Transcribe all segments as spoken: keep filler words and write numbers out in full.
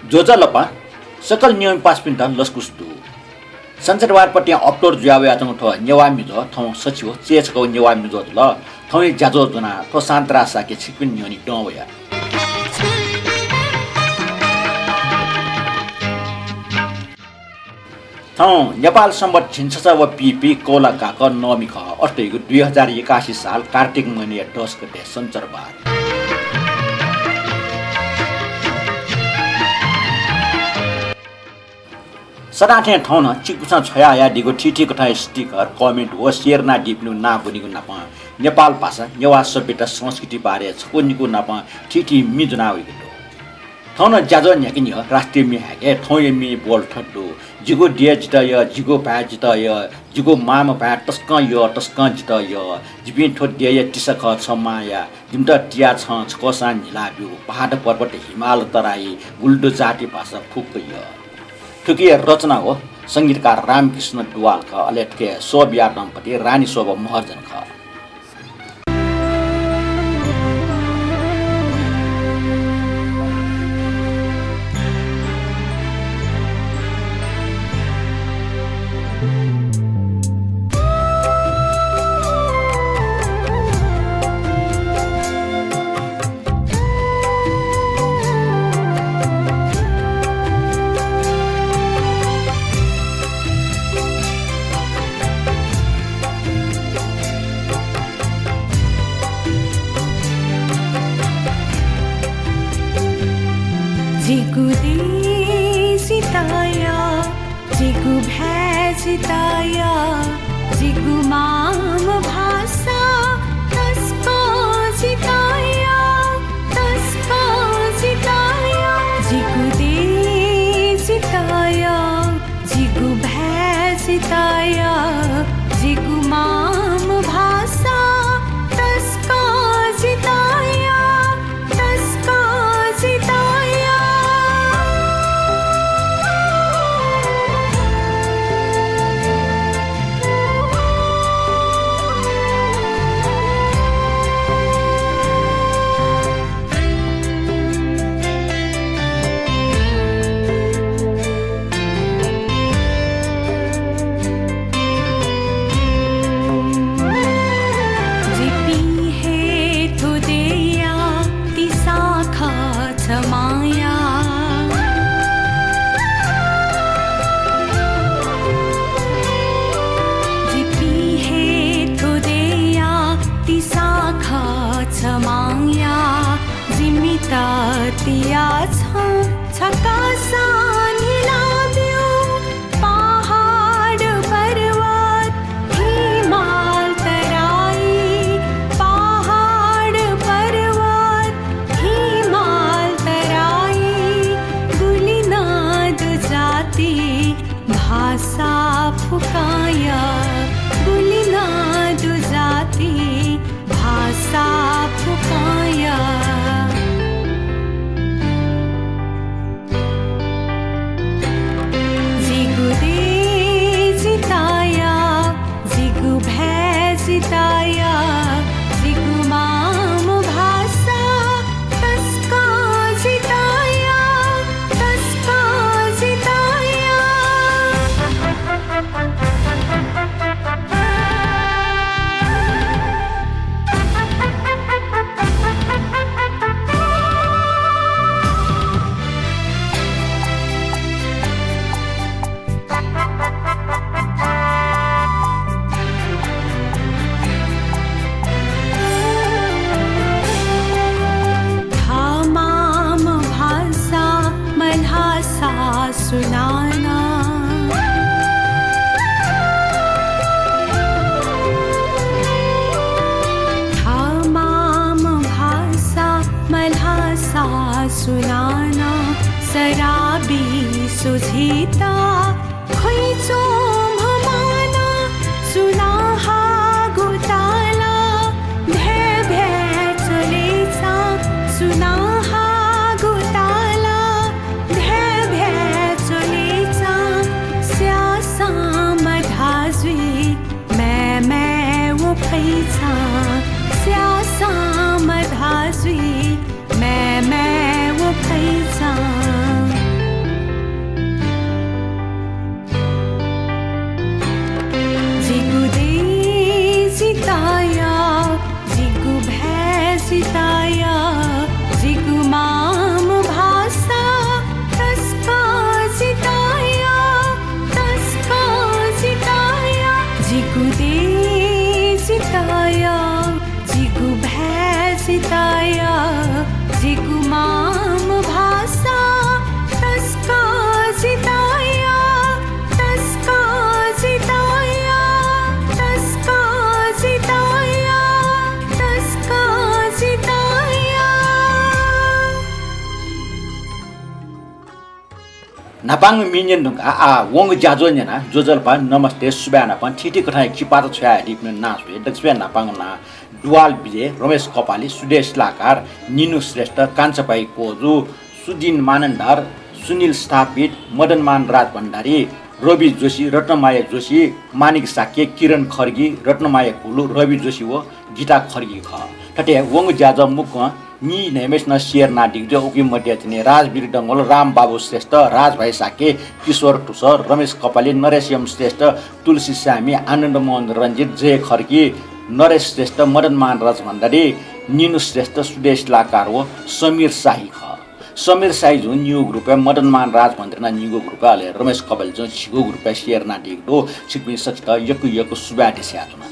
ज्वजलपा, सकल नियमित पासापिन्त लसकुस दु। सञ्चारवादपट्टि upload जुया वयाच्वंगु थ्व नेवाः म्युझ थौं सछि व चय् छकःगु नेवाः म्युझ जुल। थौंया ज्याझ्वः ज्वनाः थ्व सान्तरासाके छिकपिनि न्ह्यःने तं वया। थौं नेपाल संवत् झिंछसः व पीपी कौला काक नवमी खः। अथे धइगु दुई हजार एकासी साल कार्तिक महिनाया दस गते सञ्चारवाद। सदां थें थौं नं छिकपिन्सं छ्वया हयादीगु थीथी कथंया sticker, comment व share यानादीपिनिगु नां ब्वनीगु नापं नेपाल भाषा, नेवाः सभ्यता, संस्कृति बारे छकू निकू नापं थीथी म्ये ज्वना वइगु दु। थौं नं ज्याझ्वः न्ह्याकेगु राष्ट्रिय म्ये हाय्के। थौंया म्ये बोल थथे दु। जिगु देय् जितः यः, जिगु भाय् जितः यः, जिगु मांम्ह भाय् तसकं यः, तसकं जितः यः। जिपिं थ्व देय्‌या तिसा खः, छ मांया। जिमित तियाः छं छकःसां न्हिला ब्यु। पहाड पर्वत हिमाल तराई, गुलि दु जाति भाषा फुक्क यः। थुकिया रचना व संगीतकार रामकृष्ण दुवाल खः, अले थुके स्वर बियादीम्ह पति रानी शोभा महर्जन खः। जिगु देय् जितः यः, जिगु भाय् जितः यः, जिगु मांम्ह भाषा तसकं जितः यः, तसकं जितः यः। जिगु देय् जितः यः, जिगु भाय् जितः यः, जिगु मांम्ह भाषा तसकं जितः यः। जिपिं हे थ्व देय्‌या तिसा खः छ मांया। जिपिं हे थ्व देय्‌या तिसा खः छ मांया। जिमित तियाः छं छकःसां न्हिला ब्यु। पहाड पर्वत हिमाल तराई, पहाड पर्वत हिमाल तराई, गुलि नं दु जाति भाषा फुक्कं यः, गुलि नं दु जाति भाषा फुक्कं यः। जिगु देय् जितः यः, जिगु भाय् जितः यः, जिगु मांम्ह भाषा तसकं जितः यः, तसकं जितः यः। थः मांम्ह भाषा मल्हासा सुनानं। थः मांम्ह भाषा मल्हासा सुनानं। सराबी सुझिता ख्वइच्वंम्ह मांनं सुनां हाःगु तालं, भ्याय् भ्याय् च्वलेचां सुनां हाःगु तालं, भ्याय् भ्याय् च्वलेचां स्याःसां मधाः जुइ, म्याय् म्याय् व फैचां स्याःसां मधाः जुइ, म्याय् म्याय् व फैचां। न्हापांगु म्ये न्यने धुंकाः आः वंगु ज्याझ्वः न्यनाः ज्वजलपा, नमस्ते, सुभाय् नापं थीथी कथंया किपात छ्वयादीपिनि नां स्वये। दकलय् न्हापांगु नां दुवाल विजय, रमेश कपाली, सुदेश लाकार, निनु श्रेष्ठ, कान्छापाई कोजु, सुदिन मानन्धर, सुनिल स्थापित, मदनमान राजभण्डारी, रवि जोशी, रत्नमाया जोशी, मानिक शाक्य, किरण खड्गी, रत्नमाया कुलु, रवि जोशी व गीता खड्गी खः। थथे वंगु ज्याझ्वः मुक्कं नीन्हय्‌म्हेसिनं share यानादीगु दु। उकी मध्ये चाहिँ राजवीर डंगोल, रामबाबु श्रेष्ठ, राजभाइ शाक्य, किशोर तुषार, रमेश कपाली, नरेश एम श्रेष्ठ, तुलसी सामी, आनन्दमोहन रञ्जित, जय खड्गी, नरेश श्रेष्ठ, मदनमान राजभण्डारी, निनु श्रेष्ठ, सुदेश लाकार व समीर शाही खः। समीर शाही जुं निगूगु रुपय्, मदनमान राजभण्डारी नं निगूगु रुपय्, अले रमेश कपाली जुं झिगूगु रुपय् share यानादीगु दु। छिकपिं सकसित यक्व यक्व सुभाय् देछानाच्वना।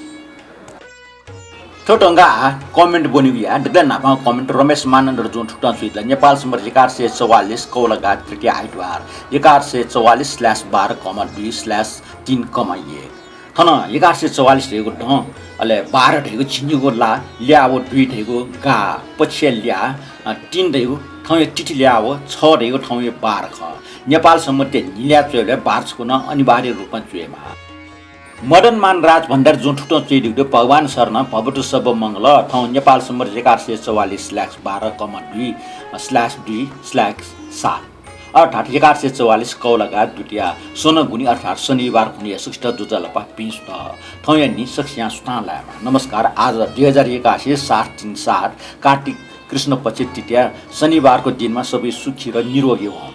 थ्व धुंकाः comment ब्वनेगु या। दकलय् न्हापांगु comment रमेश मानन्धर जुं थुकथं च्वयादिल, नेपाल सम्बत एघार सय चौवालिस कौलागा तृतीया आइतबार, एघार सय चौवालिस slash बाह्र comma दुई slash तीन comma एक। थन एघार सय चौवालिस धइगु दँ, अले बाह्र धइगु झिंनिगू ला, ल्याः व दुई धइगु गा, पक्षया ल्याः, अ, तीन धइगु थौंया तिथि ल्याः व छ धइगु थौंया बार खः। नेपाल सम्बतया न्हिलय् च्वयेबलय् बार छकू नं अनिवार्य रूपमा च्वयेमाः। मदनमान राजभण्डारी जुं थुकथं च्वयादीगु दु, भगवान शरण भवतु सब्ब मंगल। थौं नेपाल सम्बत एघार सय चौवालिस slash बाह्र comma दुई slash दुई slash सात। अर्थात् एघार सय चौवालिस कौलागा द्वितीया स्वनगुनी अर्थात् शनिबार खुन्हुया सकसित ज्वजलपा भिं सुथ। थौंया न्हि सकसियां सुथां लायेमा। नमस्कार, आज दुई हजार एकासी सात तीन सात कार्तिक कृष्ण पक्ष तृतीया शनिबारको दिनमा सबै सुखी र निरोगी हों।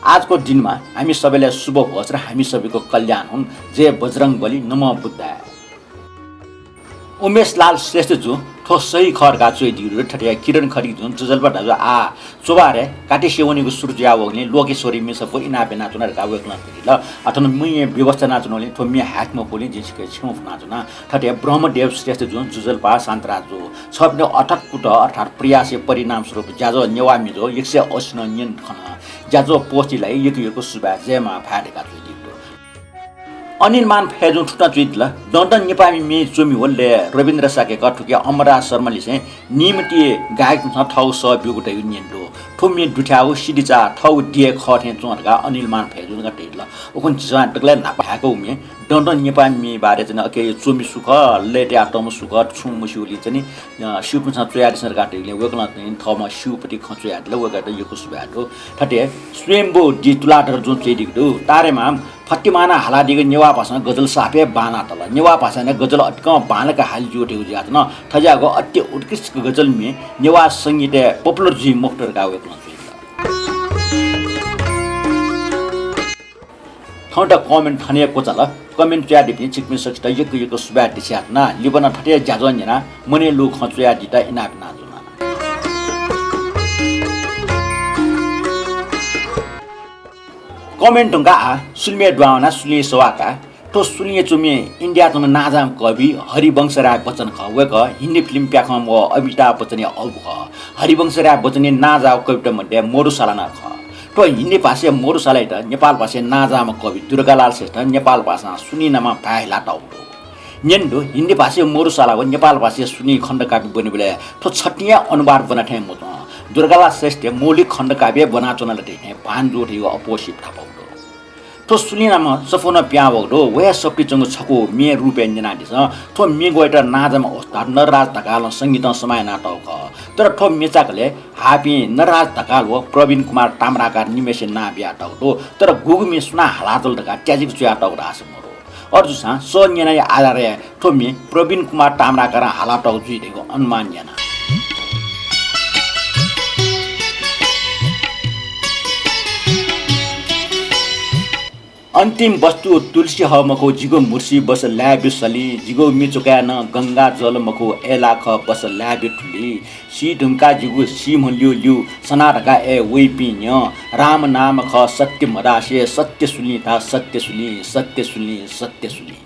आजको दिनमा हामी सबैलाई शुभ होस् र हामी सबैको कल्याण होस्। जय बजरंग बली, नमः बुद्धाय। उमेश लाल श्रेष्ठ जुं थ्व सही खः धकाः च्वयादीगु दु। थथे किरण खड्गी जुं ज्वजलपा दाजु, आः च्वभारय् कात्ति सेवनीगु सुरु जुयावःगुलिं लोकेश्वरी मिसापिं इनाप यानाच्वना धकाः वय्कलं धयादिल। अथेनं म्ये व्यवस्था यानाच्वनागुलिं थ्व म्ये हाय्के मफुगुलिं जिं छिके क्षमा फ्वनाच्वना। थथे ब्रह्मदेव श्रेष्ठ जुं ज्वजलपा शान्तराज जु, छपिनिगु अथक कुतः अर्थात् प्रयासया परिणामस्वरूप ज्याझ्वः नेवाः म्ये झ्वः एक सय असी नं न्यने खन। ज्याझ्वः post यायेगु यक्व यक्व सुभाय्, जय मां भाय् धकाः च्वयादीगु दु। अनिलमान फय् जुं थुकथं च्वयादिल, दँ दँ नेपाःमि म्ये च्वमि व लय् रविन्द्र शाक्यकर, थुकी अमरराज शर्मालिसें निम्हति गायकपिन्सं थःगु सः ब्यूगु धइगु न्यने दु। थ्व म्ये दुथ्याःगु सिदिचाः थःगु देय् खः थें च्वं धकाः अनिलमान फय् जुं धकाः धयादिल। उखुन्हु झीसं दकलय् न्हापा हाय्कूगु म्ये दँ दँ नेपाःमि म्ये बारे चाहिँ अके च्वमि सु खः, लय् तयातःम्ह सु खः, छुं मस्यूगुलिं चाहिँ, अ, स्यूपिन्सं च्वयादिसँ धकाः धयागुलिं वय्कलं चाहिँ थःम्हं स्यूपति खँ च्वयादिल, वय्कःयात यक्व सुभाय् दु। थथे स्वयम्भू डी तुलाधर जुं च्वयादीगु दु। तारेमाम फतिमानं हालादीगु नेवाः भाषां गजल साप हे बांलातल। नेवाः भाषां नं गजल अतिकं बांलाक हाले ज्यू धइगु जुयाच्वन। थज्याःगु अति उत्कृष्ट गजल म्ये नेवाः संगीतय् popular जुइ मखुत धकाः वय्कलं च्वयादिल। थौंयात comment थन हे क्वचाल। Comment च्वयादीपिं छिकपिं सकसित यक्व यक्व सुभाय् देछानाच्वना। लिपा नं थथे ज्याझ्वः न्यनाः मनय् लूगु खँ च्वयादीत इनाप यानाच्वना। Comment धुंकाः आः सुलिमय् दुहां वनाः सुलिं सवाः का। थ्व सुलिं च्वमि इन्डियाय् च्वंम्ह नांजाःम्ह कवि हरिवंश राय बच्चन खः। वय्कः हिन्दी film प्याखं व अमिताभ बच्चनया अबु खः। हरिवंश राय बच्चनया नांजाःगु कविता मध्ये मधुशाला नं खः। थ्व हिन्दी भाषाया मधुशालायात नेपाल भाषाया नांजाःम्ह कवि दुर्गालाल श्रेष्ठं नेपाल भाषां सुलिं नामं भाय् हिलातःगु दु। न्यने दु, हिन्दी भाषाया मधुशाला व नेपाल भाषाया सुलिं खण्डकाव्य ब्वनेबलय् थ्व छतिं हे अनुवाद ब्वना थें मच्वं। दुर्गालाल श्रेष्ठं मौलिक खण्डकाव्य ब्वनाच्वनादिल धइथें भान जू धइगु अप्वः सिप थापाःगु दु। थ्व सुलिं नामं सफू नं पिहां वःगु दु। व हे सफुलिइ च्वंगु छकू म्ये रूपय् न्यनादिसँ। थ्व म्ये ग्वयेत नांजाःम्ह ओस्ताद नटराज ढकालं संगीतं समाः यानातःगु खः। तर थ्व म्ये चाकलय् हाःपिं नटराज ढकाल व प्रवीण कुमार ताम्राकार निम्हय्सिया नां बियातःगु दु। तर गुगु म्ये सुनां हालातल धकाः त्याजिक च्वयातःगु धाःसा मदु। अथे जूसां सः न्यनाया आधारय् थ्व म्ये प्रवीण कुमार ताम्राकारं हालातःगु जुइ धइगु अनुमान याना। अन्तिम वस्तु तुलसी हः मखु, जिगु मुर्सी बस लाय् ब्यु सलिं, जिगु मिचुकाय् नं गंगा जल मखु, अय्लाः खः बस लाय् ब्यु थुलि। सी धुंकाः जिगु सीम्ह ल्यूल्यू सना धकाः अय् वइपिं न्यँ। राम नाम खः सत्य मधासे, सत्य सुलिं धा, सत्य सुलिं, सत्य सुलिं, सत्य सुलिं।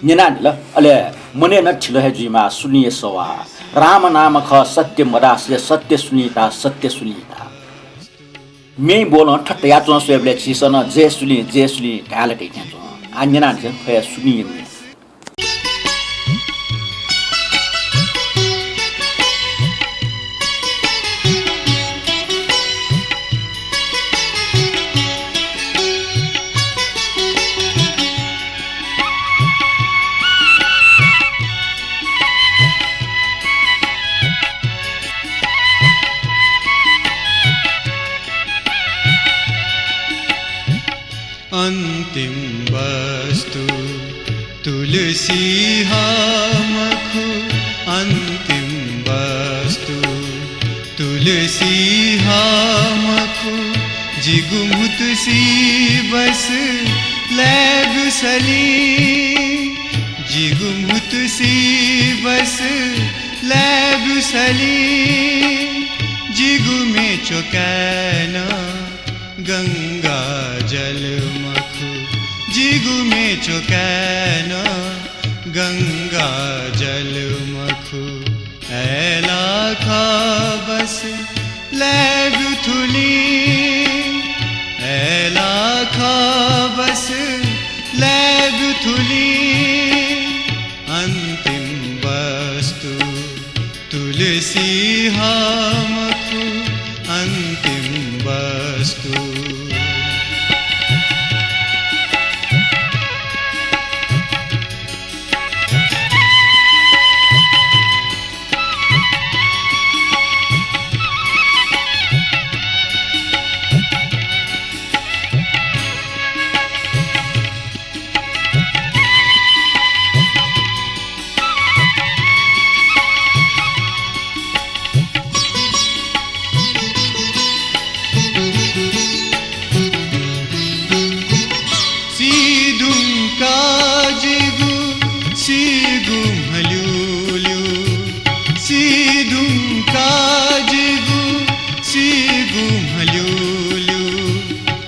न्यनादिल, अले मनय् नं थिल हे जुइमाः सुलिंया सवाः। राम नाम खः सत्य मधासे, सत्य सुलिं धा, सत्य सुलिं धा। म्यें ब्वलं थथे धयाच्वं स्वयेबलय् झीसं नं जय सुलिं, जय सुलिं धायेला धइथें च्वं। आः न्यनादिसँ थ्व हे सुलिंया म्ये। अन्तिम वस्तु तुलसी हा मखु, अन्तिम वस्तु तुलसी हा मखु, जिगु म्हुतुसी बस लाय् ब्यूसलिं, जिगु म्हुतुसी बस लाय् ब्यूसलिं, जिगु म्ये च्वकाय् नं गंगा जल मखु, जिगु म्ये च्वकाय् नं गंगा जल मखु। अय्‌लाः खः बस लाय् ब्यूथुलिं, अय्‌लाः खः बस लाय् ब्यूथुलिं, अन्तिम वस्तु तुलसी हा मखु, अन्तिम वस्तु। सीधुंका जिगु, सीगु म्हल्यूल्यू, सीधुंका जिगु, सीगु म्हल्यूल्यू,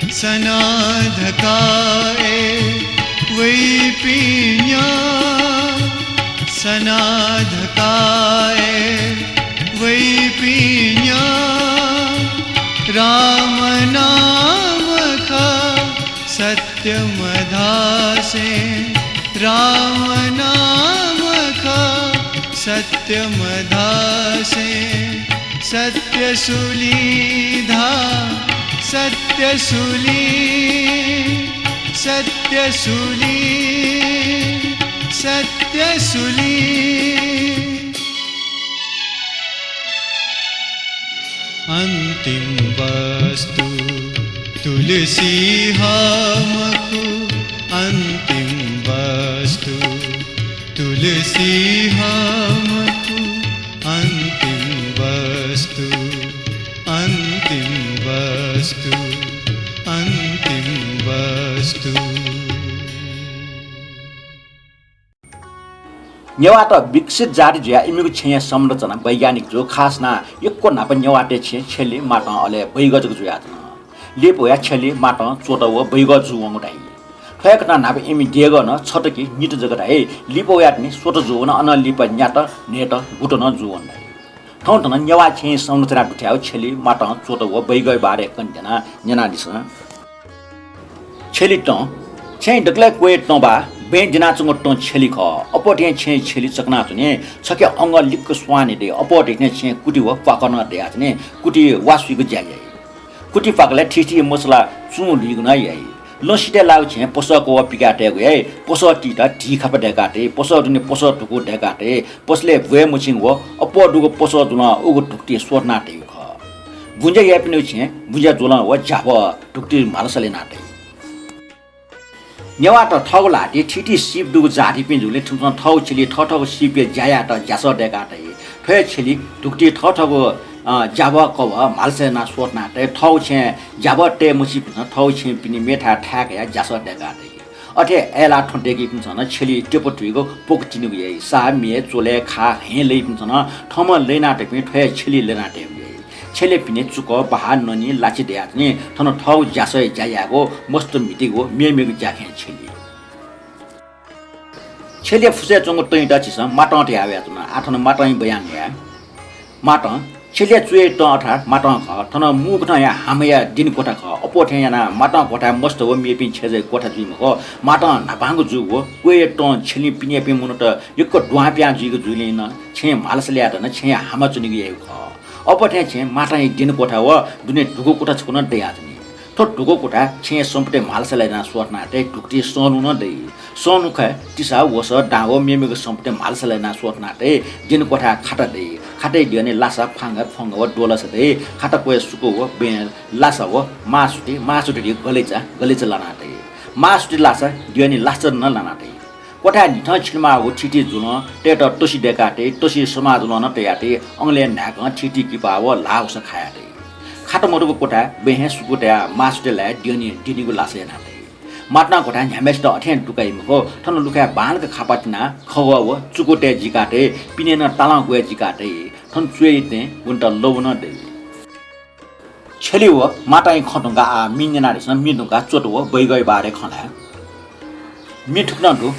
सना धकाः ए वइपिं न्यँ, सना धकाः ए वइपिं न्यँ, राम नाम खः सत्य मधासें, राम नाम खः सत्य मधासें, सत्य सुलिं धा, सत्य सुलिं, सत्य सुलिं, सत्य सुलिं। अन्तिम वस्तु तुलसी हा मखु, अन्तिम वस्तु तुलसी हा मखु, अन्तिम वस्तु, अन्तिम वस्तु, अन्तिम वस्तु। नेवाःत विकसित जाति जुयाः इमिगु छेँया संरचना वैज्ञानिक जू। खास यानाः यक्व न्हापा नेवाःतय् छेँ छ्यलि, मातं अले बैगः जक जुयाच्वन। लिपा वयाः छ्यलि, मातं, च्वत व बैगः जूवंगु धाइ। थ्व हे कथं न्हापा इमि देगः नं छत कि नित जक धाइ। लिपा वयाः तिनि स्वत जूवन, अनं लिपा न्यात, न्हय्त, गुत नं जूवन धाइ। थौं थन नेवाः छेँया संरचना दुथ्याःगु छ्यलि, मातं, च्वत व बैगःया बारे कने त्यनाः न्यनादिसँ। छ्यलि तं। छेँय् दकलय् क्वय् तं वा बँय् दिनाच्वंगु तं छ्यलि खः। अप्वः थें छेँय् छ्यलि चकनाच्वनी। छखे अंगः लिक्क स्वांन्हय् दइ। अप्वः थें छेँय् कुति व प्वाकः नं दयाच्वनी। कुति वा सुइगु ज्या याइ। कुति प्वाकलय् थीथी मसला चुं लुइगु नं याइ। लँ सितय् लाःगु छेँय् पसः कवः पिकातयेगु याइ। पसः तीत धी खापा दय्कातइ। पसः दुने पसः धुकू दय्कातइ। पसलय् ब्वये मछिंगु व अप्वः दुगु पसः जुलं उगु धुकुति स्वथना तइगु खः। बुँज्या याइपिनिगु छेँय् बुँज्या ज्वलं व ज्याभः धुकुति म्हालसल याना तइ। नेवाःत थःगु ल्हातिइ थीथी सीप दुगु जातिपिं जूगुलिं थुमिसं थःगु छ्यलिइ थःथःगु सीपया ज्या यायेत ज्यासः दय्का तइ। थ्व हे छ्यलिइ धुकुतिइ थःथःगु, अ, ज्याभः कवः म्हालसल यानाः स्वथना तइ। थःगु छेँय् ज्याभः तये मछिंपिन्सं थःगु छेँय् पिने मेथाय् थाय् कयाः ज्यासः दय्का तइ। अथे हे अय्लाः थ्वँ दय्कीपिन्सं नं छ्यलिइ त्यपा थुइगु प्वकतिनिगु याइ। साः, म्ये, च्वले, खाः, हँय् लइपिन्सं नं थःम्हं लय्ना तइपिं थ्व हे छ्यलिइ लय्ना तयेगु याइ। छ्यलिइ पिने चुक, बहाः, ननी, लाछि दयाच्वनी। थन थःगु ज्यासःया ज्या यायेगु, मस्त म्हितीगु, मेमेगु ज्याखँया छ्यलि। छ्यलिया फुसय् च्वंगु तंयात झीसं मातं धयाः वयाच्वना। आः थन मातंया बयान याये। मातं, छ्यलिया च्वय् तं अर्थात् मातं खः। थन मू कथंया हामाया द्यने क्वथा खः। अप्वः थें यानाः मातं क्वथाय् मस्त व मेपिं छेँजःया क्वथा जुइ मखु। मातं न्हापांगु जूगु क्वय् तं छ्यलिइ पिनेपिं मनूत यक्व दुहां पिहां जुइगु जुलिं नं छेँय् म्हालसल यायेत नं छेँय् हामा च्वनेगु याइगु खः। अप्वः थें छेँय् मातंया द्यने क्वथा व दुने धुकू क्वथा छकू नं दयाच्वनी। थ्व धुकू क्वथाय् छेँय् सम्पत्ति म्हालसल यानाः स्वथना तइ। धुकुतिइ सनु नं दइ। सनु खँय् तिसा, वसः, दां व मेमेगु सम्पत्ति म्हालसल यानाः स्वथना तइ। द्यने क्वथाय् खाता दइ। खाताया द्यःने लासा, फांगा, फ्वंगा व द्वलसा दइ। खाता क्वय् सुकू व बँय्, लासा व मासुति, मासुतिइ गलैचा, गलैचा लाना तइ। मासुति लासा द्यःने लासा नं लाना तइ। क्वथाय् न्हिथं छिलेमाःगु थीथी जुलं तयेत तसि दय्‌का तइ, तसि समाः जुलं नं तया तइ, अंगलय् न्हाय्‌कं थीथी किपा व ल्हाःगुसा खाया तइ। खात मदुगु क्वथाय् बँय् हे सुकू तयाः मासुति लाय् द्यःने द्यःनेगु लासा याना तइ। मातां क्वथाय् न्ह्याम्हय्‌सित अथें दुकाइ मखु, थन लुखाय् बांलाक खापा तिनाः खगः व चुकू तये जिका तइ, पिने नं तालं ग्वये जिका तइ। थन च्वय् तयें वनेत लबु नं दइ। छेली व मातां खँ धुंकाः आः मि न्यनादिसँ, मि धुंकाः च्वत व बैगःया बारे खँ ल्हाये। मि थुकथं दु।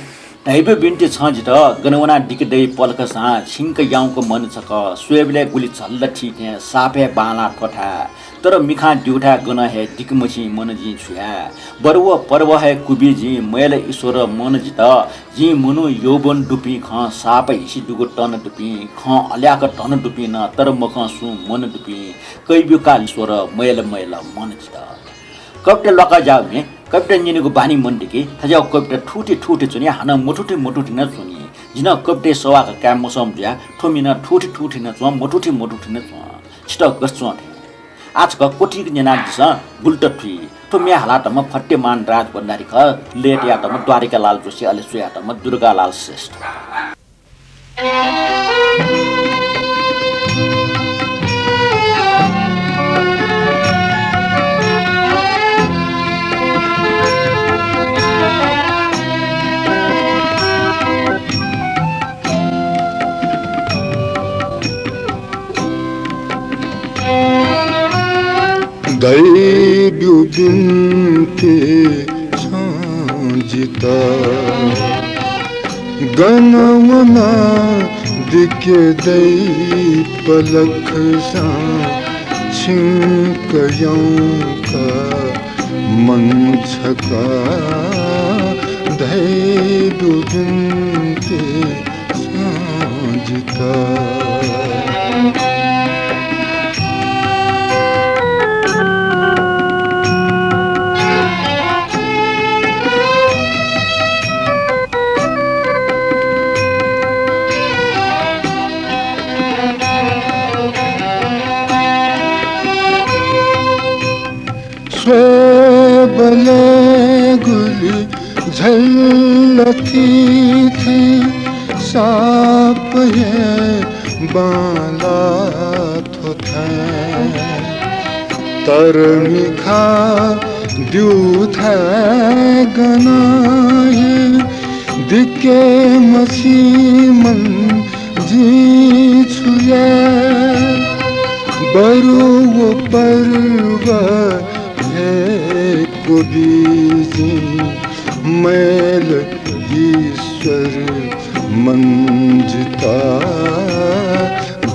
धयाब्यु बिन्ति छं जितः, गन वनाः दिके दइ पलखसां छिंक याउँक मन छकः, स्वयेबलय् गुलि झल्ल थी थें साप हे बांलाः थ्व थाय्। तर मिखां द्यूथाय् गनं हे दिके मछिं मन जिं छु याये। बरु व पर्व हे कुबी जिं मयल ईश्वर मन जितः, जिं मनू यौवन दुपिं खँ साप हिसि दुगु तन दुपिं, खँ अल्याक धन दुपिं नं तर मखं सुं मन दुपिं, कइब्यु का ईश्वर मयल मयल मन जितः। कविता ल्वाका ज्याःगु म्ये, कविता न्यनेगु बानी मन्तिकी, थज्याःगु कविता थुथि थुथि च्वनी, हानं मथुथि मथुथि नं च्वनी। जि नं कविताय् सवाः का काये मसःम्ह जुयाः थ्व म्ये नं थुथि थुथि नं च्वं, मथुथि मथुथि नं च्वं। छितः गथे च्वं थें। आः छकः क्वथिक न्यनादिसँ, गुलि त थुइ। थ्व म्ये हालातःम्ह फतेमान राज भण्डारी खः, लय् तयातःम्ह द्वारिकालाल जोशी, अले स्वयातःम्ह दुर्गालाल श्रेष्ठ। धयाब्यु बिन्ति छं जितः, गन वनाः दिके दइ पलखसां छिंक याउँक मन छकः। धयाब्यु बिन्ति छं जितः। स्वयेबलय् गुलि झल्ल थी थें साप हे बांलाः थ्व थाय्। तर मिखां द्यूथाय् गनं हे दिके मछिं मन जिं छु याये। बरु व पर्व हे कुबी जिं मयल ईश्वर मन जितः।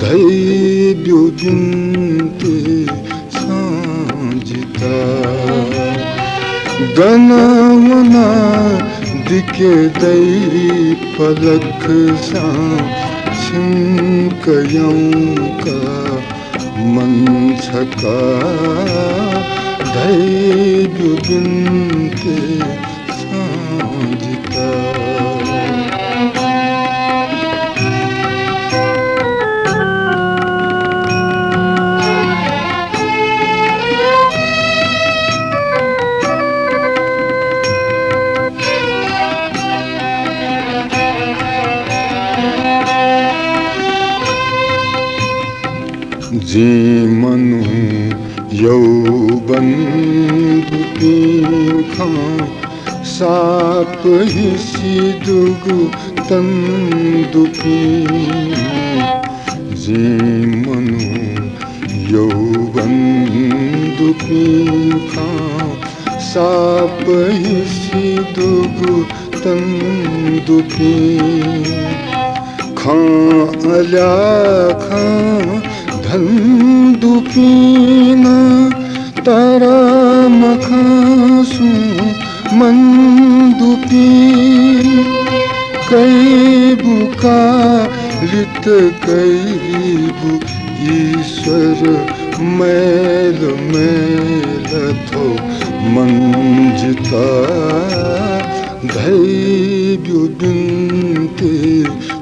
धयाब्यु बिन्ति छं जितः, गन वनाः दिके दइ पलखसां छिंक याउँक मन छकः। धयाब्यु बिन्ति छं जितः। जिं मनू यौवन दुपिं खँ साप हिसि दुगु तन दुपिं। जिं मनू यौवन दुपिं खँ साप हिसि दुगु तन दुपिं। खँ अल्याखं धन दुपिं नं तर मखं सुं मन दुपिं। कइब्यु का लित कइब्यु ईश्वर मयल मयल थ्व मन जितः। धयाब्यु बिन्ति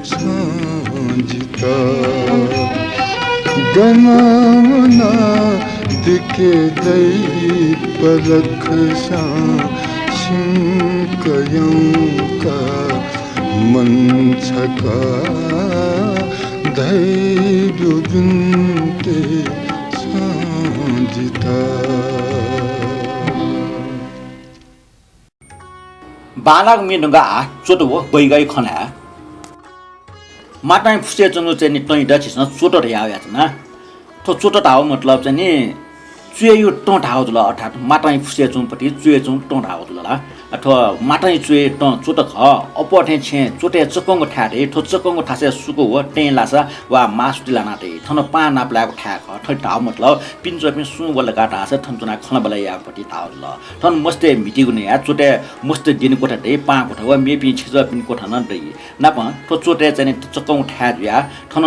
छं जितः, गन वनाः दिके दइ पलखसां छिंकयंका मन्छका धैदु बिन्ते छं जिता। बांलाक म्ये धुंकाः आः च्वत व बैगाइ खँ ल्हाये। मातांया फुसय् च्वंगु चाहिँ नि तंयात झीसं च्वत धयाः वयाच्वना। थ्व च्वत धाःगु मतलब चाहिँ नि च्वय्‌यु तं धाःगु जुल, अर्थात् मातांया फुसय् च्वंपति च्वय् च्वंगु तं धाःगु जुल ला। अ, थ्व मातांया च्वय् तं च्वत खः। अप्वः थें छेँ च्वतय् चक्कंगु थाय् दइ। थ्व चक्कंगु थासय् सुक व तें लासा वा मासुति लाना दइ। थन पां नापलायेगु थाय् खः। थ्व धाःगु मतलब पिने च्वंपिं सुं वल का धाःसा थन च्वनाः खँल्हाबल्हा यायेगु पति धाःगु जुल। थन मस्तय् म्हितीगु नया च्वतय् मस्त द्यने क्वथा दइ, पां क्वथा व मेपिं छेँजःपिनि क्वथा नं दइ। नापं थ्व च्वतय् चाहिँ नि चक्कंगु थाय् जुयाः थन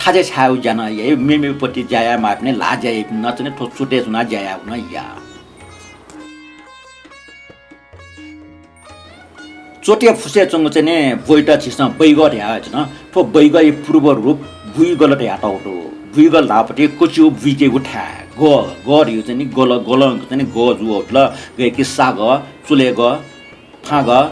थाजय् छायेगु ज्या नं याइ, मेमेगु पति ज्या याये माःपिनि ल्हाः ज्या याइपिनि नं चाहिँ नि थ्व च्वतय् च्वनाः ज्या यायेगु नं या। च्वतया फुसय् च्वंगु चाहिँ नि ब्वइत झीसं बैगः धयाच्वना। थ्व बैगःया पूर्व रूप बुइगल धयातःगु दु। बुइगल धाःपति कच्यु बुइकेगु थाय्। गः, गः धइगु चाहिँ नि गल, गलं चाहिँ नि गः जुयावल। गय्‌कि सागः, चुलेगः, फागः,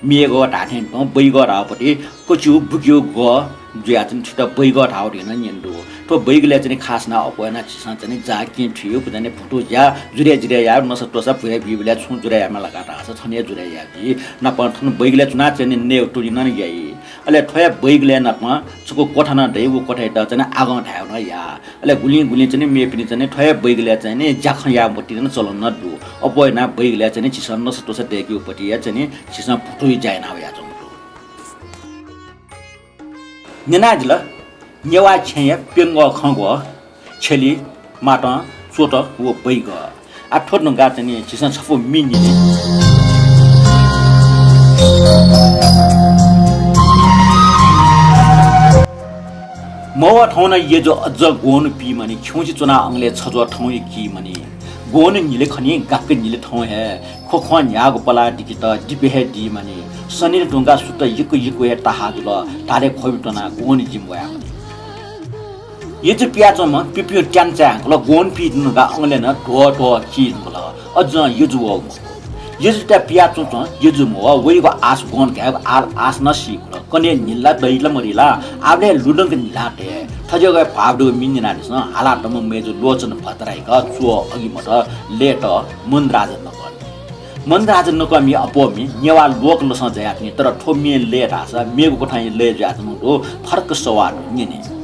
म्येगः धाःथें तुं बैगः धाःपति कच्यु बुइकेगु गः जुयाः चाहिँ नि थुइत बैगः धाःगु धइगु नं न्यने दु। थ्व बैगलय् चाहिँ नि खास यानाः अप्वः यानाः झीसं चाहिँ नि जाः केहेँ थुइगु, चाहिँ नि भुतु ज्या जुरे जुरे याः, नसा त्वसा भ्वय् बीबलय् छुं जुरे यायेमाः ला का धाःसा थन हे जुरे याये जुइ। नापं थन बैगलय् च्वनाः चाहिँ नि नये त्वने नं याइ। अले थ्व हे बैगलय् नापं छकू क्वथा नं दइ, व क्वथायात चाहिँ नि आगं धायेगु नं या। अले गुलिं गुलिं चाहिँ नि मेपिनि चाहिँ नि थ्व हे बैगलय् चाहिँ नि ज्याखँ यायेगु पति नं चलन नं दु। अप्वः यानाः बैगलय् चाहिँ नि झीसं नसा त्वसा दय्‌केगु पति हे चाहिँ नि झीसं भुतुइ ज्या याना वयाच्वंगु दु। न्यनादिल नेवाः छेँया प्यंगः खँग्वः, छेली, मातं, च्वत व बैगः। आः थ्व धुंकाः चाहिँ नि झीसं छपु म्ये न्यने। मवः थौं नं यजु अज्जं ग्वन्हु पीमानि, खिउँसे च्वनाः अंगलय् छज्वः थौं हे कीमानि। ग्वन्हु न्हिले खनी गाक्क न्हिले थौं हे, ख्वख्वं न्ह्याःगु पलाः दिकेत दिपे हे दीमानि। सनिल धुंकाः सुत यक्व यक्व हे ताहाः जुल, धात्थें ख्वबि त्वनाः ग्वन्हु जिं वयामानि। यजु पियाच्वंम्ह पिपियुं त्यान चाये हाकल, ग्वन्हु पी धुंकाः अंगलय् नं ध्वः ध्वः की धुंकल। अज्जं यजु वःगु मखु। यजुयात पियाच्वंच्वं यजु मवः, वइगु आश ग्वन्हु धायेगु आल आश नं सीकुल। कन्हय् न्हिला दइ ला मदइ ला, आबलय् लुधंक न्हिला तये। थज्याःगु हे भाव दुगु म्ये न्यनादिसँ, हालातःम्ह मय्जु लोचन भट्टराईक च्वः अगिमत, लय्‌त मन्दराज नकःमि। मन्दराज नकःमि अप्वःमि नेवाः लोकलसं जायाच्वनी, तर थ्व म्ये लय् धाःसा मेगु क्वथां लय् जुयाच्वंगु दु, फरक सवाः दु, न्यने।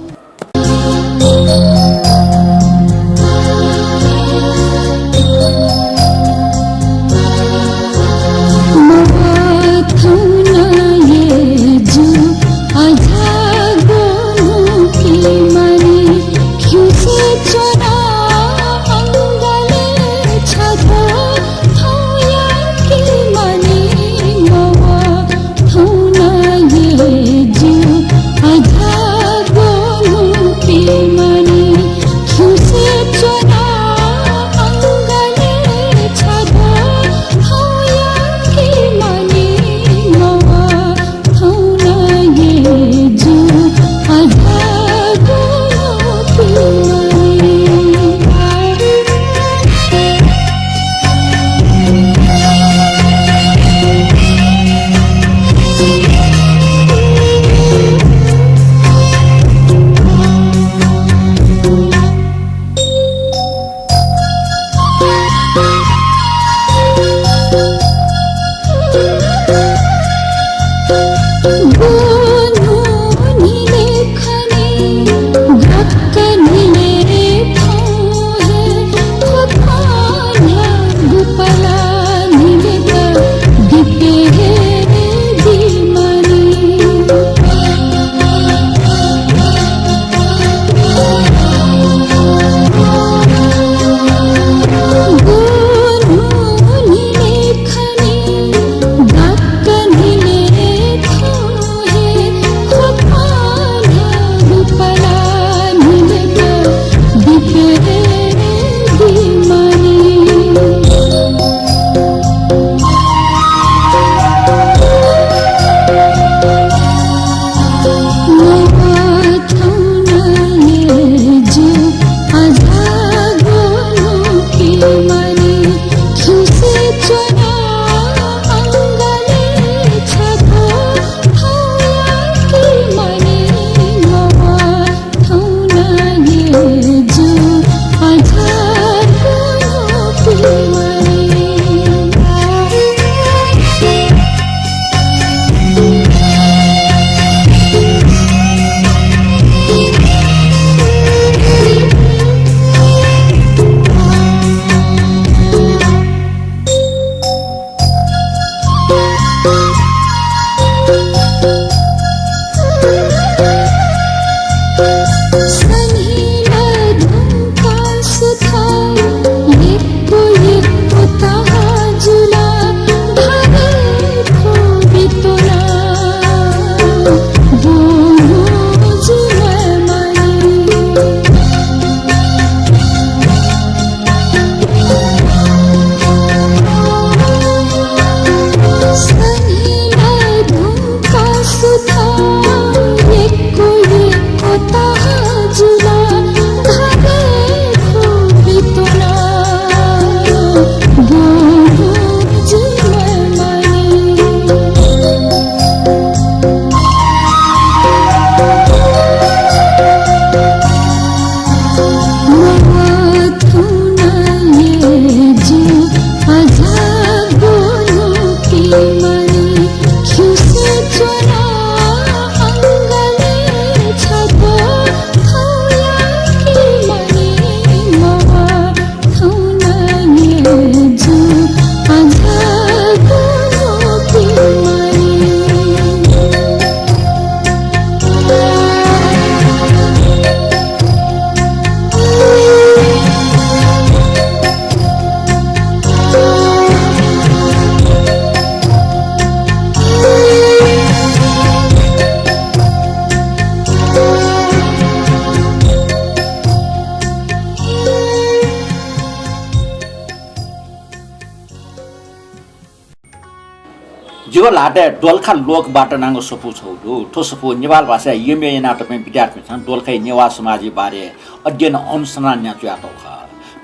जिगु ल्हातय् दोलखा लोकवार्ता नांगु सफू छगू दु। थ्व सफू नेपाल भाषाय् एमए यानातःपिं विद्यार्थीपिन्सं दोलखाय् नेवाः समाजया बारे अध्ययन अनुसन्धान यानाच्वयातःगु खः।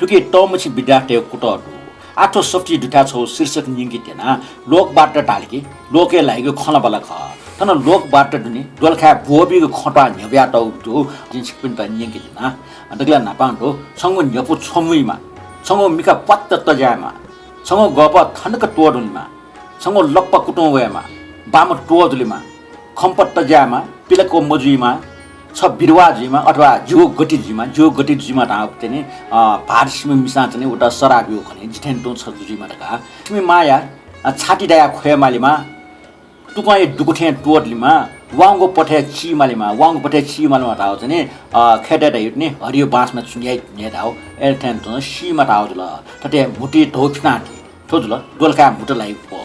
थुकी तःमुछि विद्यार्थीतय् कुतः दु। आः थ्व सफूति दुथाय् छगू शीर्षक न्यंके त्यना, लोकवार्ता धाल कि लोकय् लाइगु खँल्हाबल्हा खः। थन लोकवार्ता दुनि, दोलखाय् ब्वःबीगु खँ त्वाः न्ह्यब्वयातःगु दु। जिं छिकपिन्त न्यंके त्यना। दकलय् न्हापां दु, छंगु न्ह्यपु छ्वमुइमा, छंगु मिखा प्वात्त तज्यायेमा, छंगु गःपः थनक त्वधुलिमा, छंगु लप्पा कुतुं वयेमा, बामु त्वधुलिमा, खम्प तज्यायेमा, पिलाक्व मजुइमा, छ बिरुवा जुइमा अथवा ज्यू गति जुइमा, ज्यू गति जुइमा धाःगु चाहिँ नि, अ, भाःत सिम्ह मिसां चाहिँ नि उता सराः ब्यूगु खनी, जिथें तुं छ जुइमा धकाः। सिमि माया, अ, छाति दायाः ख्वये मालेमा, तुकंया दुगु थें त्वधुलिमा, वांगु पथय् ची मालेमा, वांगु पथय् ची मालेमा धाःगु चाहिँ नि, अ, खय्‌ताय् धाइगु नि, हरियो बाँसमा चुंग्याइ धुने धाःगु, अथे थें तुं सीमा धाःगु जुल। थथे म्हुतुइ धौ फिनादी। थ्व जुल दोलखाय् म्हुतु लाइगु पौ।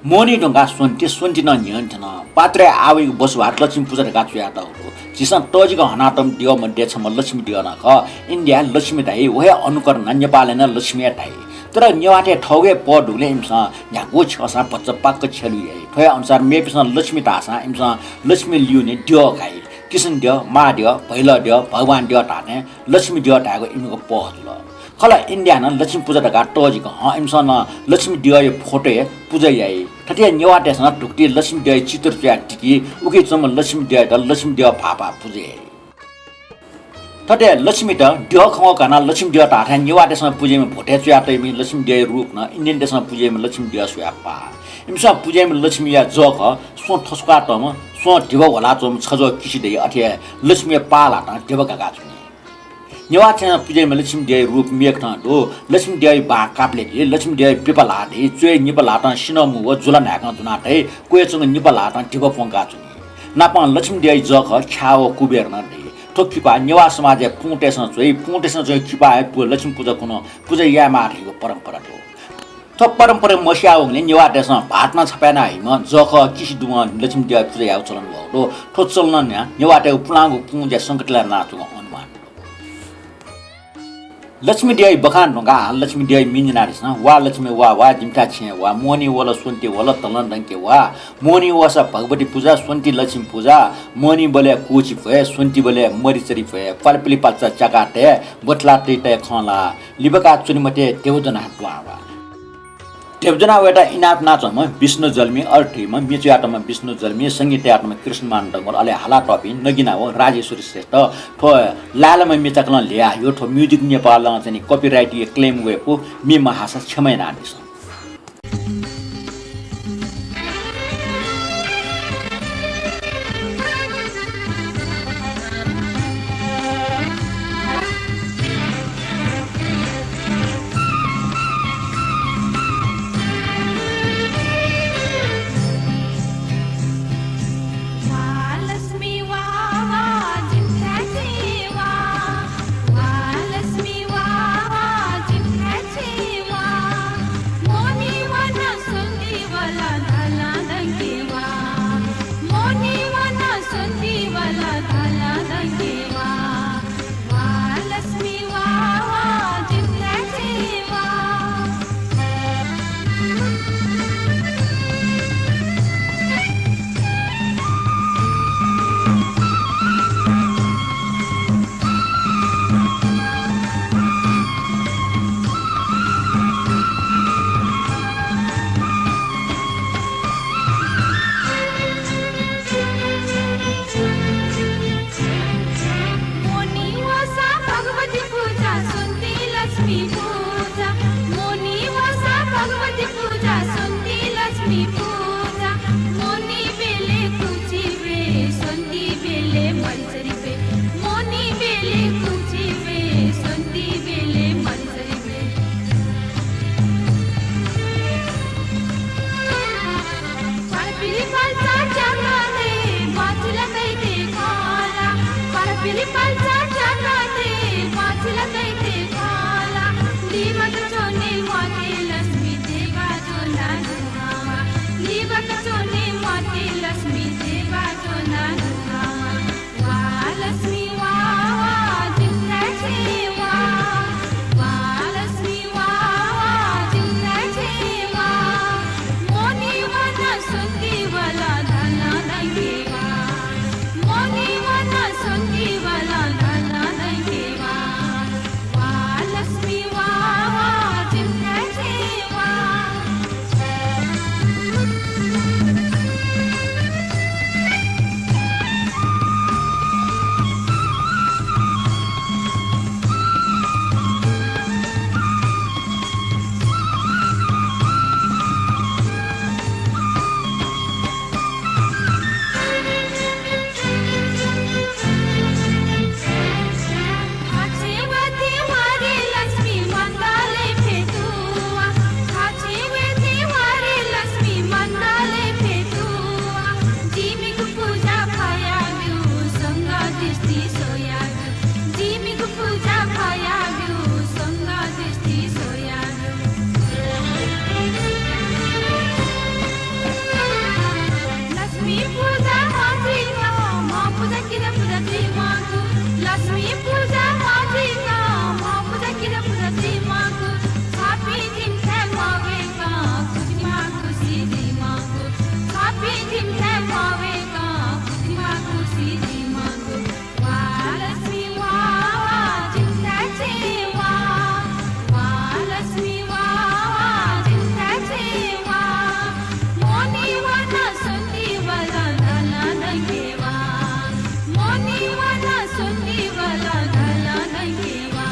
मोहनी धुंकाः स्वन्ति, स्वन्ति नं न्ह्यःने थ्यन। पात्रे आवइगु बसुभात लक्ष्मी पुजा धकाः च्वयातःगु दु। झीसं तःजिक हनातःम्ह द्यः मध्ये छम्ह लक्ष्मी द्यः नं खः। इन्डियाय् लक्ष्मी धाइ, व हे अनुकरण नेपालय् नं लक्ष्मी हे धाइ। तर नेवाःतय् थःगु हे पौ दुगुलिं इमिसं न्ह्यागु छ्यःसां भचा पाक्क छ्यलु याइ। थ्व हे अनुसार मेपिन्सं लक्ष्मी धाःसां इमिसं लक्ष्मी लिउने द्यः काइ। किसनद्यः, महाद्यः, भैलद्यः, भगवानद्यः धाःथें लक्ष्मी द्यः धायेगु इमिगु पौ जुल। खला, इन्डियाय् नं लक्ष्मी पुजा धकाः तःजिक हं इमिसं नं लक्ष्मी द्यःया फोटोय् पुजा याइ। थथे हे नेवाःतय्सं नं धुकुतिइ लक्ष्मी द्यःया चित्र च्वयाः तिकी, उकी च्वंम्ह लक्ष्मी द्यःयात लक्ष्मी द्यः भाःपाः पुजा याइ। थथे लक्ष्मीत द्यः खंगु कानाः लक्ष्मी द्यः धाःथें नेवाःतय्सं पुजा याइम्ह भोथय् च्वयातःम्ह लक्ष्मी द्यःया रूप नं इन्डियनतय्सं पुजा याइम्ह लक्ष्मी द्यः स्वयाः पाः। इमिसं पुजा याइम्ह लक्ष्मीया जःखः स्वं थस्वाकातःम्ह, स्वं धिबा ह्वलाच्वंम्ह छजः किसि दइ, अथे हे लक्ष्मीया पाः ल्हातं धिबा गागाच्वनी। नेवाःतय्सं पुजा याइम्ह लक्ष्मी द्यःया रूप मेगु थें दु। लक्ष्मी द्यःया बां कापले दइ, लक्ष्मी द्यःया बिपा ल्हाः दइ, च्वय् निपा ल्हातं सिन्हः मू व जुला न्हाय्कं ज्वना तइ, क्वय् च्वंगु निपा ल्हातं धिबा प्वंकाच्वनी। नापं लक्ष्मी द्यःया जःखः ख्याः व कुबेर नं दइ। थ्व किपा नेवाः समाजय् पुंतय्सं च्वइ, पुंतय्सं च्वय् किपा हे पु-, लक्ष्मी पुजा खुन्हु पुजा याये माः धइगु परम्परा दु। थ्व परम्परा मस्याः वंगुलिं नेवाःतय्सं भाःत नं छपाय् याना हइम्ह जःखः किसि दुम्ह लक्ष्मी द्यःया पुजा यायेगु चलन वःगु दु। थ्व चलन न्ह्याः नेवाःतय्गु पुलांगु पुं ज्या संकतय् लानाच्वंगु अनुमान दु। लक्ष्मी द्यःया बखान धुंकाः लक्ष्मी द्यःया मिं न्यनादिसँ। वा लक्ष्मी वा, वा जिमिथाय् छेँय् वा, मोहनी वल, स्वन्ति वल, तलं दंके वा। मोहनी वःसा भगवती पुजा, स्वन्ति लक्ष्मी पुजा। मोहनी बलय् कुछि भ्वये, स्वन्ति बलय् मरिचरि भ्वये, पालपिलि पाल्चा च्याका तये, बथला तइ तये खँ ल्हाः, लिबाका च्वने मते, धिबा ज्वनाः दुहां वा। धेबजुना वयेत इनाप नाच्वंम्ह विष्णु जल्मी, अथे थुइम्ह म्ये च्वयातःम्ह विष्णु जल्मी, संगीत तयातःम्ह कृष्णमान डंगोल, अले हालातःपिं नगिना व राजेश्वरी श्रेष्ठ। थ्व लाय्‌लाम्ह म्ये चाकलं ल्ह्वया हयो। थ्व Music Nepal-ं चाहिँ नि copyright-या claim वयेफु, म्ये महाःसा क्षमा यानादिसँ। मोहनी वसा भगवती पूजा, सुन्ती लक्ष्मी पूजा। मोहनी वसा भगवती पूजा, सुन्ती लक्ष्मी पूजा। मोहनी बेले कुची बे, सुन्ती बेले मल्चरी बे। मोहनी बेले कुची बे, सुन्ती बेले मल्चरी बे। परपिलि पल्चा च्याकाते, बाछिला तैते काला। परपिलि पल्चा च्याकाते, बाछिला तैते काला। लिबक च्वने म्वाते लक्ष्मी देवा ज्वना दुहावा। लिबक च्वने म्वाते लक्ष्मी देवा ज्वना दुहावा। वा लक्ष्मी वा, वा जिन्दा छेँ वा। वा लक्ष्मी वा, वा जिन्दा छेँ वा। मोहनी वन सुन्ती वल धन दैके वा। मोहनी वन सुन्ती वल धन दैके वा। वा लक्ष्मी वा, वा जिन्दा छेँ वा। लक्ष्मी पूजा मात्रिका, मां पूजा किरा पूजा जुइमाःगु। लक्ष्मी पूजा मात्रिका, मां पूजा किरा पूजा जुइमाःगु। छापी जिमिथाय् मवय्कं कुतिमा खुसी जुइमाःगु। छापी जिमिथाय् मवय्कं कुतिमा खुसी जुइमाःगु। वा लक्ष्मी वा, वा जिन्दा छेँ वा। वा लक्ष्मी वा, वा जिन्दा छेँ वा। मोहनी वन सुन्ती वल धन दैके वा। मोहनी वन सुन्ती वल धन दैके वा।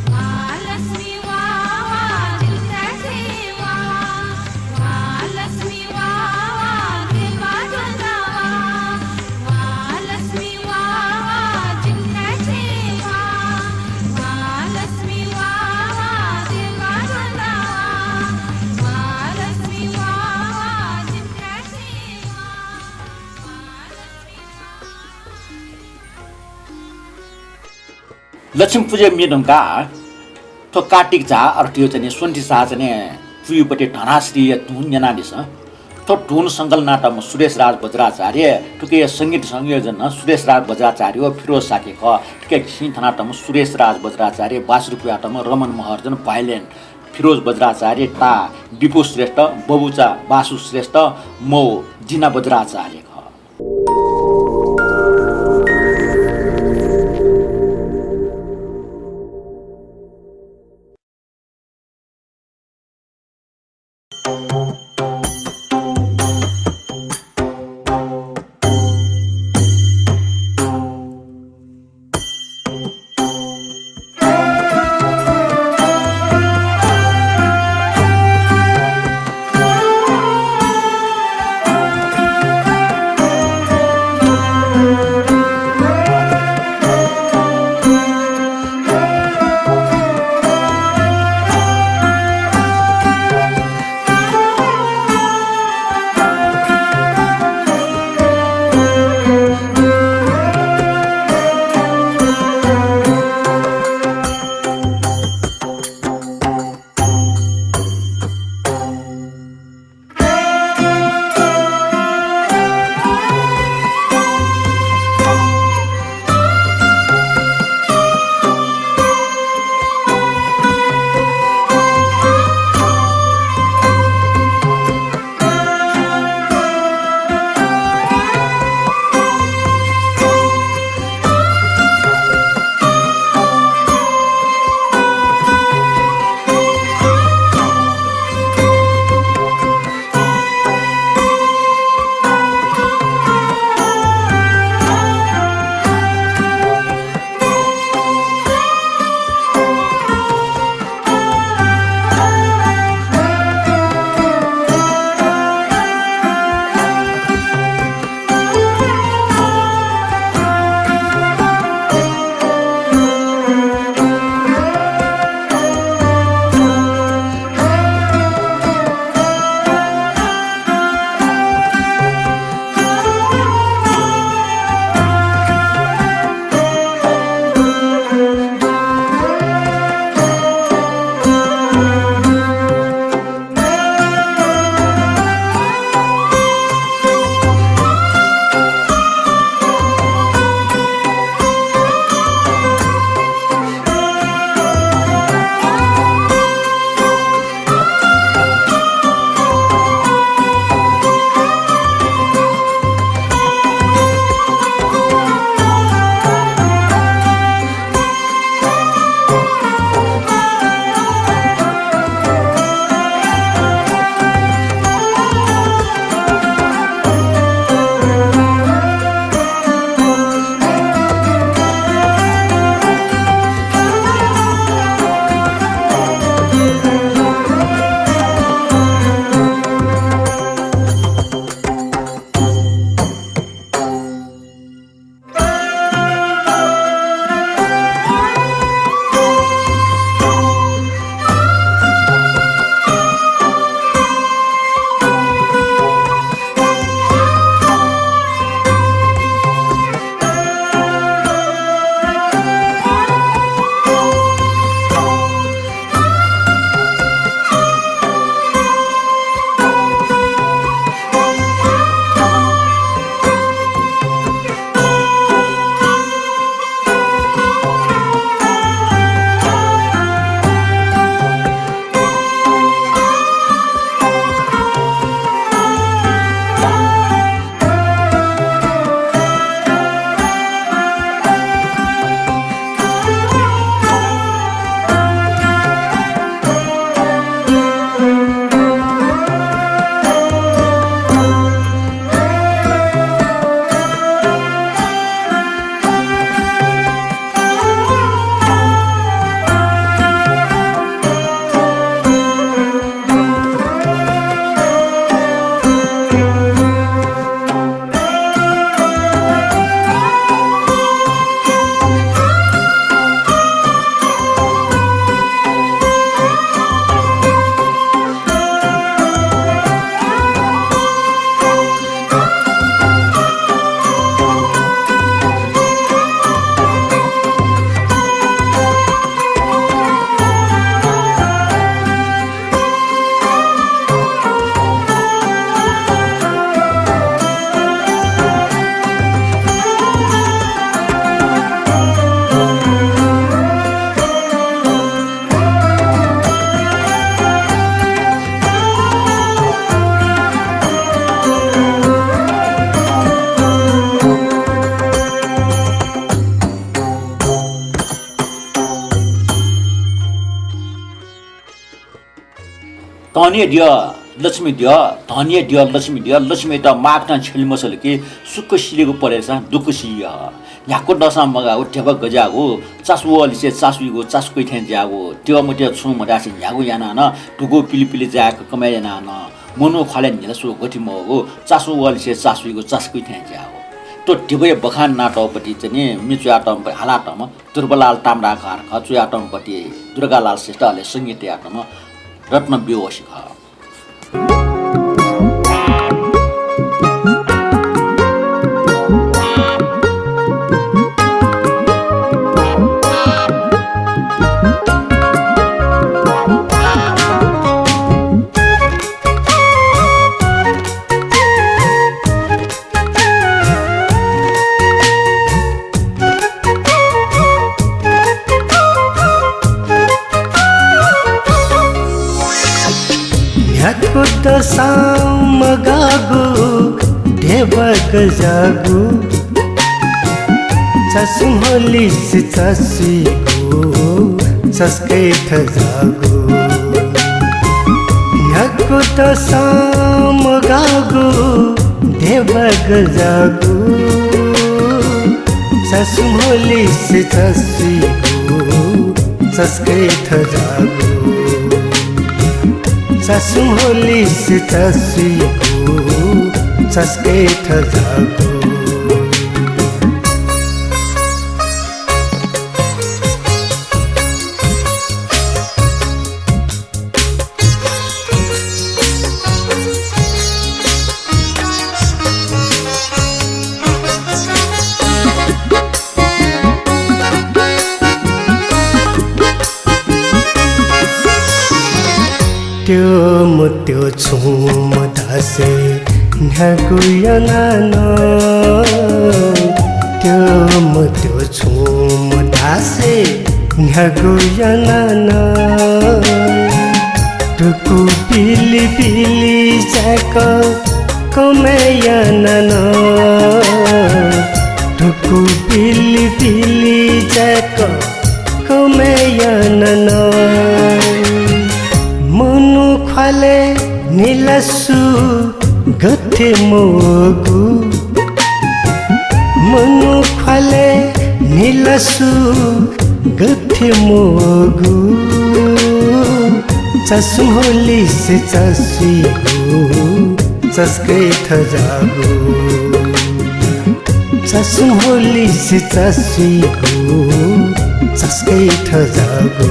वा लक्ष्मी वा, वा जिन्दा छेँ वा। वा लक्ष्मी वा, वा देवा ज्वना वा। वा लक्ष्मी वा, वा जिन्दा छेँ वा। वा लक्ष्मी वा, वा देवा ज्वना वा। वा लक्ष्मी वा, वा जिन्दा छेँ वा। वा लक्ष्मी वा, वा लक्ष्मी पूजा म्ये धुंकाः थ्व कार्तिक झा अर्थयो चाहिँ नि स्वन्ति साह चाहिँ नि पुयुपति धनाश्रीया धुन न्यनादिसँ। थ्व धुन संकलन यानातःम्ह सुरेश राज वज्राचार्य, थुकिया संगीत संयोजन सुरेश राज वज्राचार्य व फिरोज शाक्य खः। थुकिया खिं थनातःम्ह सुरेश राज वज्राचार्य, बाँसुरी पुयातःम्ह रमण महर्जन, violin फिरोज वज्राचार्य, ताः बिपु श्रेष्ठ, बबुचा बासु श्रेष्ठ, मौ जिना वज्राचार्य खः। धनया द्यः, लक्ष्मी द्यः, धनया द्यः, लक्ष्मी द्यः, लक्ष्मीयात माःकथं छ्यले मछ्यले कि सुख सिलेगु परेसां दुःख सिइ। न्ह्याक्व दसं मगाःगु, ध्यबा गज्याःगु, चासु वःलिसे चासुइगु, चासु कुइ थें ज्याःगु, द्यः मद्यः छुं मधासे न्ह्यागु यानाः नं, धुकू पिलिपिलि जाय्क कमय् यानाः नं, मनू ख्वालय् न्हिलासु गथि मवःगु, चासु वःलिसे चासुइगु, चासु कुइ थें ज्याःगु। थ्व ध्यबाया बखान यानातःगु पति चाहिँ नि, म्ये च्वयातःम्ह, हालातःम्ह दुर्गालाल ताम्राकार खः, च्वयातःम्ह पति दुर्गालाल श्रेष्ठ, अले संगीत तयातःम्ह रत्न बेहोशी खः। न्ह्याक्व दसं मगाःगु, ध्यबा गज्याःगु, चासु म्होलिसे चासुइगु, चासु कय् थज्याःगु। न्ह्याक्व दसं मगाःगु, ध्यबा गज्याःगु, चासु म्होलिसे चासुइगु, चासु कय् थज्याःगु। चासु म्होलिसे चासुइगु, चासु कय् थज्याःगु। त्यो मत्यो छुं मधासे न्ह्यागु यानाः नं, त्यो मत्यो छुं मधासे न्ह्यागु यानाः नं, धुकू पिलिपिलि जाय्क कमय् यानाः नं, धुकू पिलिपिलि जाय्क कमय् यानाः नं, मनू ख्वालय् न्हिलासु गथे मवःगु, मनू ख्वालय् न्हिलासु गथे मवःगु, चासु म्होलिसे चासुइगु, चासु कय् थज्याःगु। चासु म्होलिसे चासुइगु, चासु कय् थज्याःगु।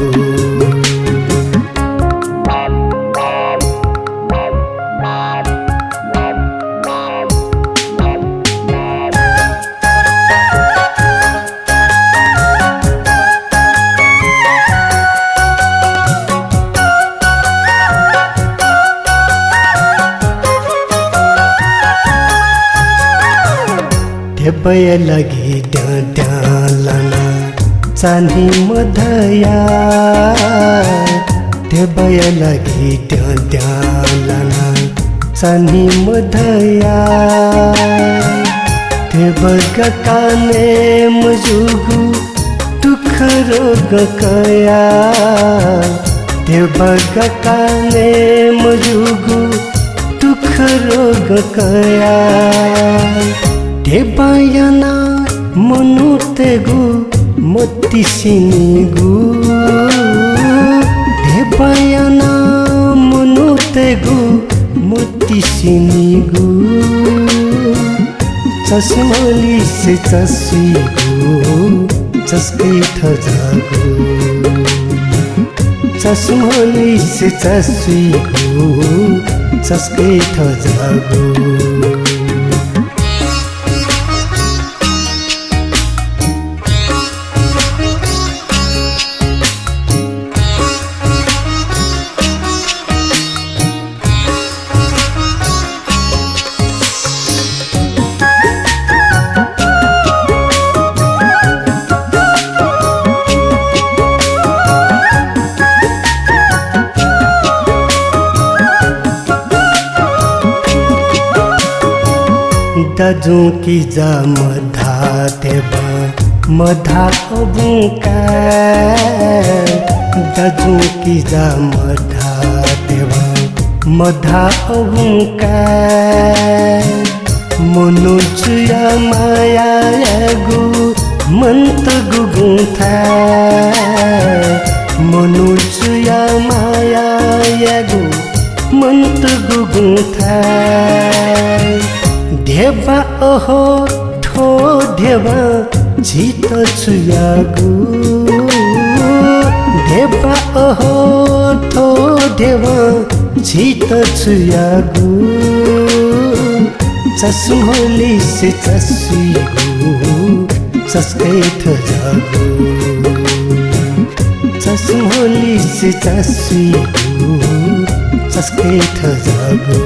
ध्यबाया लागि द्यँ द्यँ लाना चान्हि मधया, ध्यबाया लागि द्यँ द्यँ लाना चान्हि मधया। ध्यबा काने मजूगु दुःख रोग कया, ध्यबा काने मजूगु दुःख रोग कया। ध्यबा याना मनूतय्गु मतिसिनिगु, ध्यबा याना मनूतय्गु मतिसिनिगु। चासु म्होलिसे चासुइगु, चासु कय् थज्याःगु। चासु म्होलिसे चासुइगु, चासु कय् थज्याःगु। दाजुकिजा मधा ध्यबा, मधा अबुं काय्। दाजुकिजा मधा ध्यबा, मधाःगु का मनूतय्‌गु मायायागु मन्तगु गुँ थाय्। मनूतय् मायायागु मन्तगु गुँ थाय्। ध्यबा अहो थ्व ध्यबा झीत छु याःगु। ध्यबा अहो थ्व ध्यबा झीत छु याःगु। चस्मोलिसे चस्वीगु चस्कय् थज्याःगु। चस्मोलिसे चस्वीगु चस्कय् थज्याःगु।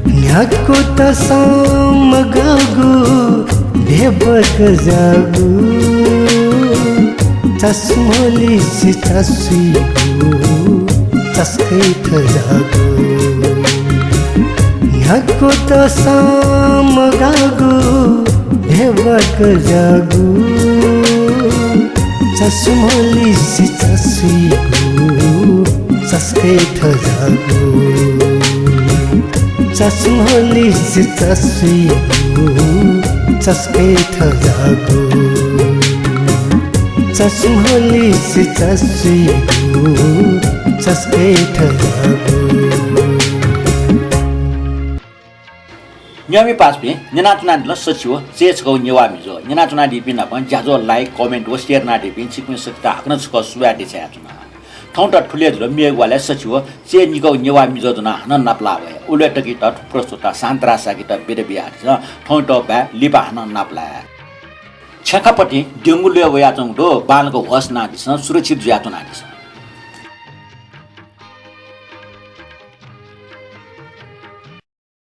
न्ह्याक्व तसं मगाःगु ध्यबा गज्याःगु। चस्मोलिसे चस्वीगु चस्कय् थज्याःगु। न्ह्याक्व तसं मगाःगु ध्यबा गज्याःगु। चस्मोलिसे चस्वीगु चस्कय् थज्याःगु। चस्मोलिसे चस्वीगु चस्कय् थज्याःगु। चस्मोलिसे चस्वीगु चस्कय् थज्याःगु। न्यंपिं पासापिं, न्यनाच्वनादिल सछि व चय् छकःगु नेवाः म्हिजः। न्यनाच्वनादीपिं नाप ज्याझ्वः like, comment व share यानादीपिं छिकपिं सकसित हाकनं छकः सुभाय् देछानाच्वना। थौंत थुलि हे जुल, मेगु वालय् सछि व चय् निकःगु नेवाः म्हिजः ज्वनाः हानं नापलाः वये। उलि तक थ्व प्रस्तुता शान्तराज शाक्ययात बिदा बियादिसँ। थौंयात बाय्, लिपा हानं नापलाये। छेँखापतिं डेंगु ल्वय् वयाच्वंगु दु, बांलाक होस यानादिसँ, सुरक्षित जुयाच्वनादिसँ।